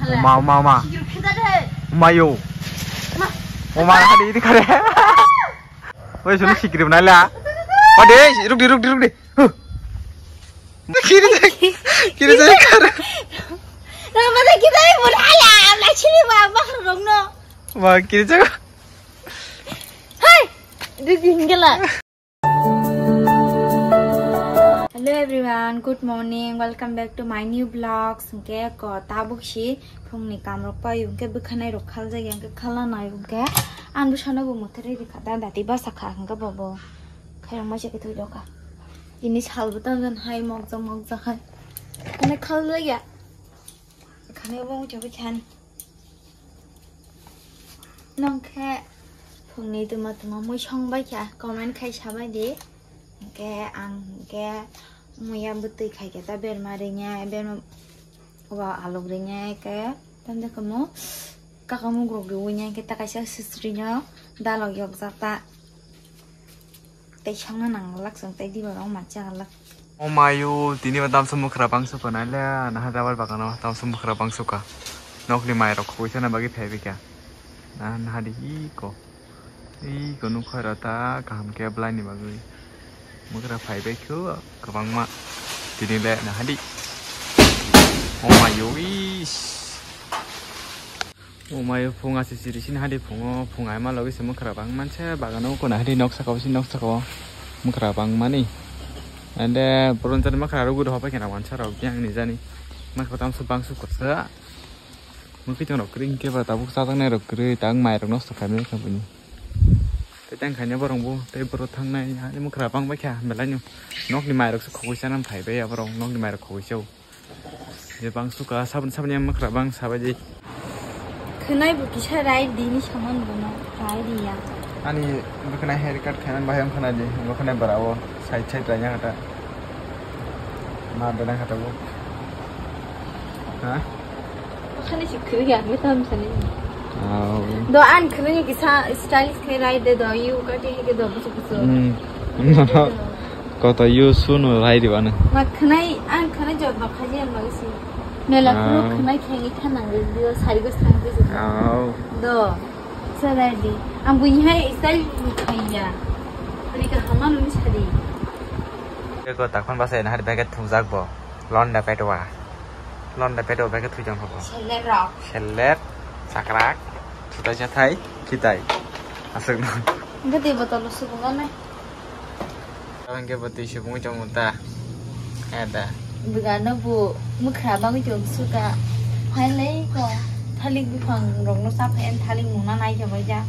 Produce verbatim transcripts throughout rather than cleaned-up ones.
Oma, oma, oma. Oma yo. Oma, hadi, ini kare. Woi, sunu sikrim nala. Ode, ruk di, ruk di, ruk di. Huh. Kiri jai, kiri jai kar. Rama da kita ini pun ala, ala sini ba, ba rong no. Ma, kiri jai. Hai, di tinggal lah. Hello everyone, good morning, welcome back to my new vlogs. Hingke ko tabuk si phungni kamrok pai hingke bwkhanai rok khaljak ya, hingke khala nai hingke ang bwsano bo mwthari rikha da, dati basa kha hingke bobo khairok maisa khe thwi rok kha. Ini sal bo tang hai mokjak mokjak hai, hingke khaljak ya, khani bo muchung khe khani. Nong khe phungni tuma tuma mui song bai kha, comment khai sa bai di. Hingke ang hingke muya bwtwi khai khe ta berma ringe, berma wa alok ringe khe tande kamo kaka mugrok riwi nya khe ta kaisa sisri no dalok yok jak ta. Tei songna nang lak chwng tei diba rok ma cha lak. O mayo, tini ba tamsa mwkhra bangso ko nai le, naha rubber bagano tamsa mwkhra bangso ka. Nokni mai rok khoi sana bagi phai bikya. Na, naha di iko. Iko nukha ra ta kaham khe blai ni bagwi. Mwkhra phai bai kho kwbangma. Tini le naha di. O mayo, is. O mai phung asi siri sini hadi phungo, phung aima logi se mwkhra bang manse bagano kona hadi nok saka o si nok saka o mwkhra bang mani. Ande boron jani mwkhra rugu doho pai kena wansa rok yang ni jani. Mwkhra tam su bang su kursa. Mwkhri tong rok kring ke ba tabuk sa tang nai rok kri tang mai rok nosto khaimani kha bini. Tei tang khaina borong bo tei boro thang nai hadi mwkhra bang bai kha belai no. Nok ni mai rok se khogoi sana phai bai ya borong nok ni mai rok khogoi se o. Je bang suka sabun sabun yang makra bang sabai di. Khwnai bo kisa rai di ni saman bono rai di ya. Ani bwkhwnai hair cut khaiman bahai wng khwnai di, bwkhwnai bara o side side rai yang kata. Ma dana kata bo. Ha? Bwkhwnai si khwrwi ya, mi tam sani. Au. Do an khwrwi kisa stylish khai rai de do, you cutting ke do, busu busu. Hmm. Koto use sunu rai di bana. Ma khwnai, ang khwnai jot ba khaji ang bagwi si. Mela phuru Ah. Khwnai khengi khanang ri dio sari gos thang ri. Au. Do. Sa rai di. Ang buini hai style khaiya. Ri ka hama nuni sari. Eko takhon basa ena hari bag thungjak bo. Londa petwa. Londa petwa bag thujang bo. Seller rok. Seller, sakrak, sutai sathai, kitai. Aswk no. Gede botol subungo nai. Ang khe bo twi subungwi tongo ta. Ada. Bwgano bo mwkhra bagwi tong suka. Phailai ko thalik buphang rokno sa phai thalik nuna nai khe bai ja.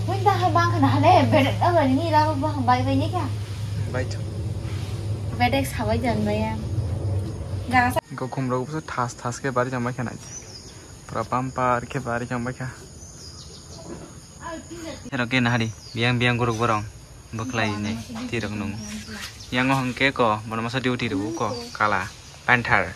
Win ta ha bang khna hale bedek na bari ni la buphang bai bai ni kha. Bai tho. Bedek sabai jan bai ya. Jaga sa. Ko khum rok bo thas thas khe bari jang bai kha nai. Pura bumper khe bari jang bai kha. Ero khe nahari, biyang biyang guruk borong, bwkhlai ni tirok nung. Yang o hwnkhe ko, bono masa duty rw ko, kala, panther.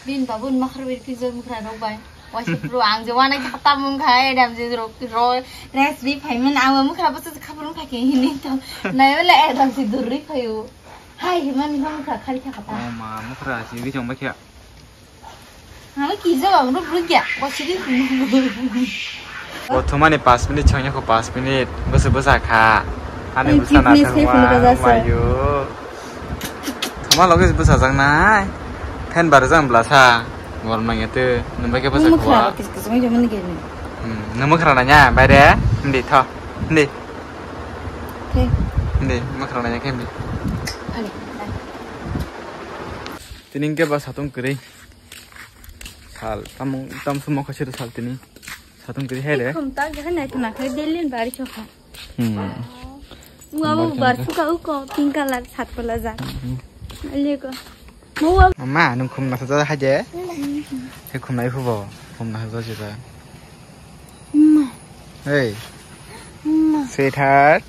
Bin babu ni makhar bai khe jor mukra rok bai. Waisa pro ang je wana khe khatam mung khai, dam je ro, ro, rest ri phai man, ang mukra basa khabrung khai khe hini to. Nai wala ek dam se dur ri phaio. Hai himani mukra khari kha khatam. O ma, mukra si ri jong bai khe. Ang kisa ang ruk ruk ya, wasiri. Bo thumani pas minute changya ko pas minute, bwsa bwsa kha. Ani bwsa na thang ma, mayu. Thuma logi bwsa jang nai. Fan bar jang bla sa. Gor mangya te, numbai ke bwsa kwa. Kis kis mai jamani ke ni. Hmm, namo khara nanya, bai re. Ndi tho. Ndi. Ke. Ndi, mo khara nanya ke ndi. Ani. Tini ke ba satung kri. Sal, tamung, tam sumo khasi sal tini. Satung kiri hele. Khum ta gana tu na khai delin bari chokha. Hmm. Wa bo bar suka uko pink color sat pala ja. Hmm. Leko. Mo wa. Mama, nung khum nasa ja haje. Hmm. He khum nai phubo. Khum nasa ja jeba. Ma. Hey. Ma. Sweetheart.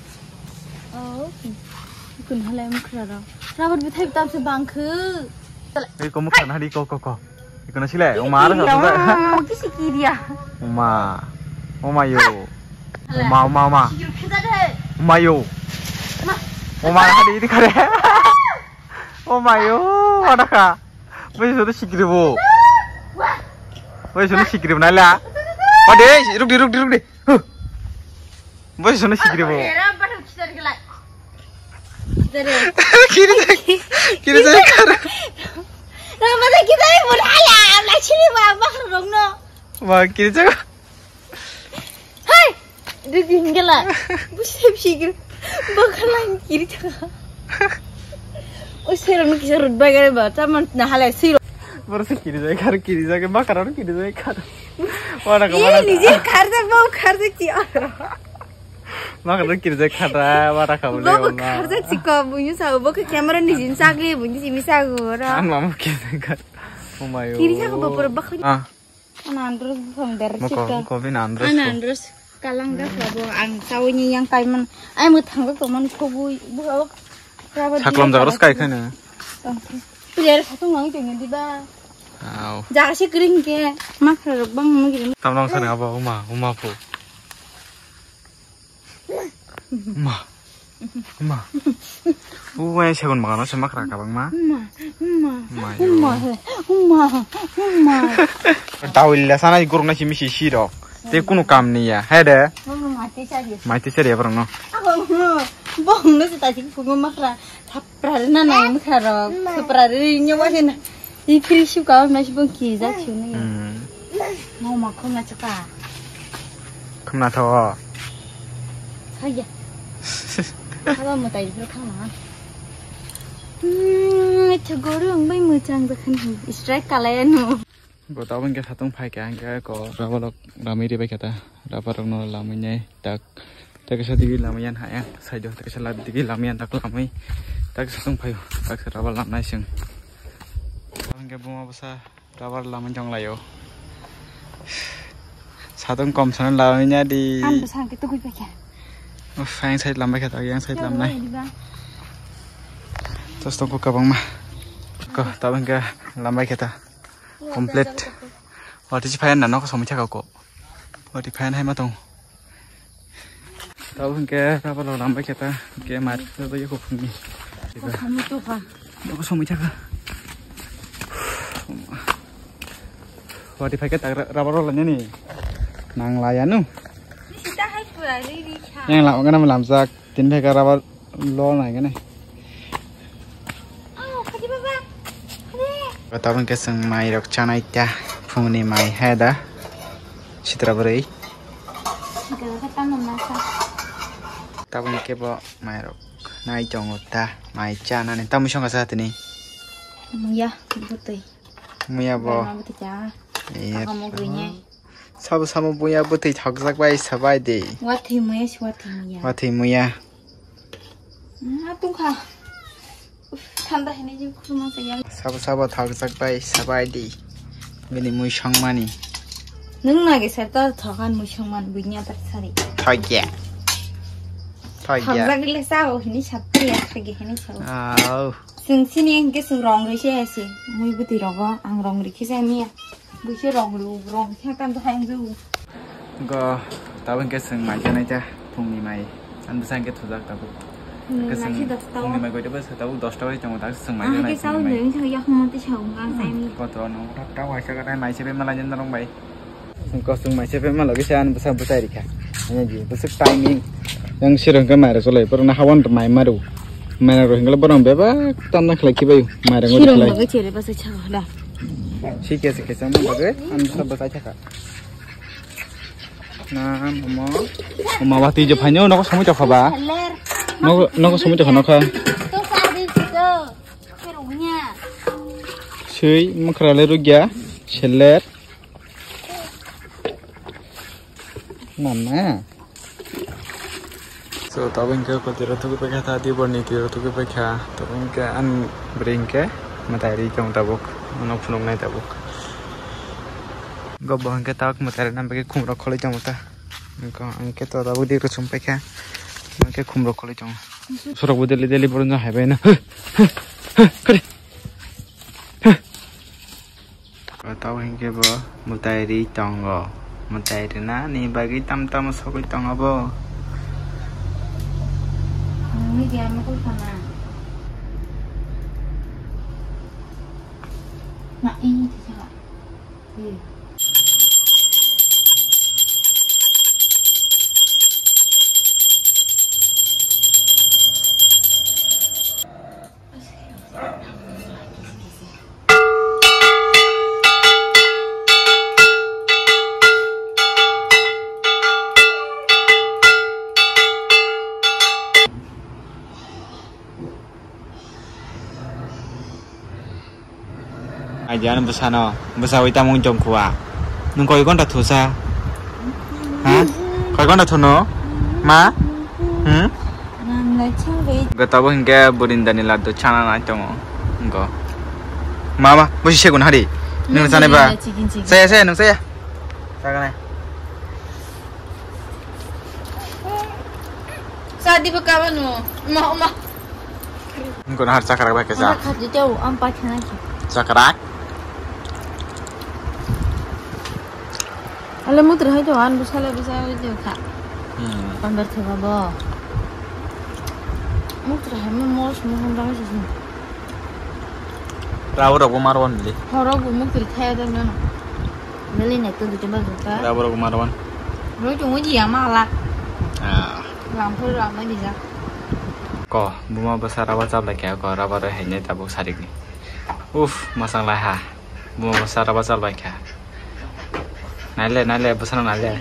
Oh. Kun halai mukra ro. Rabar bithai tam se bangkhu. Hey, ko mukra nari ko ko ko. Ikono sile, oma ara sa. Kisi kiria. Oma. Oma yo. Oma, oma, oma. Oma yo. Oma ara di di kare. Oma yo, ada ka. Bisi sudah sikiri bo. Boy, sono sikri bana la. Ode, ruk di, ruk di, ruk di. Huh. Boy, sono sikri bo. Era, bathang khichar gelai. Khichar. Kiri jai, kiri jai kar. Rama da khichar bo ala, ala chiri ba, bakar rong no. Ma, kiri jai. Hai! Didi hinggela. Busi busi gir. Bakhalang kiri thaka. O serang kisa rut bai gare ba. Taman na halai siro. Borok se kiri jai kar, kiri jai ke bakar aro kiri jai kar. Wana ka, wana ka. Nije kharjak bo kharjak ti. Bakar aro kiri jai kar ra, wana ka bole. Bo kharjak ti ko buyu sa bo ke camera nije sa ge buyu si mi sa go ra. An mamu kiri jai kar. Oh my. Kiri thaka bo por bakha. Ah. Ana andros buphang der. Moko, chika. Moko bin andros. Ana ko. Andros kalang ga sabo ang sawini yang kaiman. Ai mo thangga koman khobui buhok. Saklam jaga ros kai khane. Player satung nang tengin diba. Au. Jaga se kring ke. Makra rok bang mo giri. Tamnang sana abo uma, uma phu. Ma. Ma. Uwe segun bagano se makra kabang ma. Ma. Ma. Ma. Ma. Ma. Ma. Tawil la sana gurung na simi si siro. Te kunu kam ni ya. He de. Ma, ma, ma, te sari. Ma te sari ya, bro, no. Ako, no. Bong no se ta sik pungo makra. Thapra na na makra ro. Thapra ri nyo wa se na. I kri shu ka na shi bong ki ja chu ni. Hmm. Mau ma khum na chaka. Khum na tho. Hai ya. Haba mo tai ro khang na. Hmm, chagoro ang bai mo chang ba khan. Strike kalai no. Go tabang ke satung phai ke ang ke ko rabalok ramai ri bai kata. Rabarok no lamai nai tak. Takisa digi lamayan haya, saijo takisa lab digi lamayan tak lamai, takisa sung phayo, takisa rubber lamnai sing. Hingke buma bwsa rubber lamai jong layo. Satung kom sana lamai nya di. Ang bwsa hingke tugui paikha. Uff, yang side lambai kha, yang side lamnai. Diba? Terus tongko kabang ma. Ko, tabang ke lambai kha ta. Complete. Wati si phayan na nokho somoi thaka ko. Wati phayan hai ma tong. Tabo hingke rubber rok lambai khe ta, hingke mari khe bai kho phungni. Khamwi tokha. Nokho somoi thaka. Wati phai khe tak rubber rok lainani. Nang laya nu. Sita hai pura ri ri kha. Yang lama kana lamjak, tin phai khe rubber lo nai kene. Tabang ke seng mai rok chanai ta, phungni mai hai da. Sitra bwrwi. Tabang ke bo mai rok nai tongo ta, mai chanani. Tamui song kasa tini. Muya, butui. Muya bo. Bema butui cha. Iya. Sabo samo buya bwtwi thokjak bai sabai de. Wathwi muya se wathwi muya. Wathwi muya. Ma tungkha. Uff, thanda hini jin khuluma saya. Sabo sabo thokjak bai sabai de. Bini mui songmani. Nung nage sar ta thokan mui songman buinya tak sari. Thokya. Thokya. Thokjak le sao hini sapri ya thage hini sao. Au. Sung sini engke sung rong ri se ase. Mui bwtwi rogo ang rong ri khe jani ya. Buise rong ru, rong khe tam to hayung ju. Go, tabang ke seng mai janai ta, phungni mai. An bwsa ke thujak tabuk. Phungni mai khe dosta o. Phungni mai goita bwsa tabuk dosta bai tongo, tak seng mai janai phungni mai. Ang ke sao nung sao yak mo te sao ngang sai mi. Koto no, ta waisa ka tai mai se be mala jan rong bai. Seng ko seng mai se be mala ke sa an bwsa bwsa ri kha. Ani ji, bwsa timing. Yang sirang ke mai ra solai, pura na hawan mai maru. Mai ra ro hingla borang bebak tam na khlai kibai mai ra ngori khlai. Sirang bagai chere basa chao da. Sikhe sikhe chama bagwi ang sa bwsai thaka. Na omo. Omo wati je phaino nogo somoi tokha ba. Nogo, nogo somoi tokha nokha. Sui mokra le rugya seler. Mama. So, tabuk hingke ko tiro tuku paikha ta, tibor ni tiro tuku paikha. Tabuk hingke an bring ke matai ri tong tabuk, ano phunuk nai tabuk. Go bo hingke tabuk matai ri nam bagwi khum rok kholoi tong ta. Hingke, hingke to tabuk dik rok sum paikha. Hingke khum rok kholoi tong. Sorok bo deli deli borok no hai bai na. Kari. Tabo hingke bo mwtai ri tongo. Mwtai rina ni bagwi tam tamo sogwi tongo bo. Nungni dia mukul sana. Na ini sisa. Eh. Yan bwsano, bwsa ui tamo wng tong khuwa. Nwng koi ghonta thusa? Ha? Koi ghonta thuno? Ma? Hmm? Gotabo hinkhe burindani laddu chana nai tongo. Go. Mama, busi segun hari. Nwng chanai ba? Saya, saya, nwng saya. Saganai. Sa di ba kabanu. Ma, ma. Wngkha na har chakrak bai khe cha. Ang kha di teo, ang pai khana ki. Chakrak. Ale mutre hai to, an bwsala bwsa oi de kha. Hmm. Pambar theba bo. Mutre hai mo mos mo hon dang si. Rabo rok bo mar wan bili. Horok bo mutre thaya dang nang. Beli nai to duti ba juta. Rabo rok mar wan. Roi to mo ji ama ala. Ah. Lam phur lam ma di ja. Ko, buma bwsa raba chablai khe ko raba roi hainai tabuk sarikni. Uff, masang lai ha. Buma bwsa raba chablai khe. Naile, naile, bwsano naile.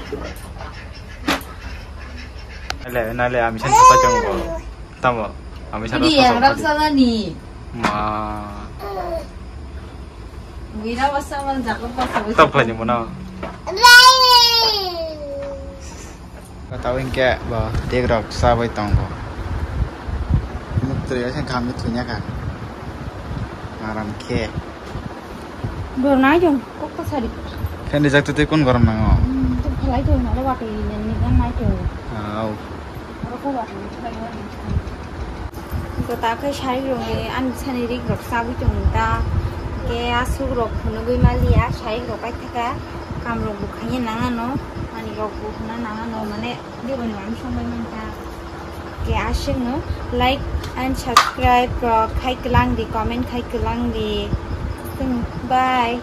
Naile, naile, ami san sapai tongo. Tamo, ami san sapai tongo. Rap salani. Ma. Wira basa man jago basa. Tap khlai ni mano. Kata wngke bo dek rok sabai tongo. Muktri ase khamni thunya kha. Aram khe. Bor nai jong kok ta sari. Khen rijak twi kun gorom nango. Hmm, tu phalai to na wati ni gan nai to. Au. Aro ko wati ni phalai wati. Ko ta khe sari rong ni an sani rik rok sabui tong ta. Ke asuk rok phunugui mali a sari rok kai thaka. Kam rok bu khanya nangano. Ani rok bu khuna nangano mane. Diboni wami songbai mankha. Ke aswkno like and subscribe rok khai kwlang di, comment khai kwlang di. Bye.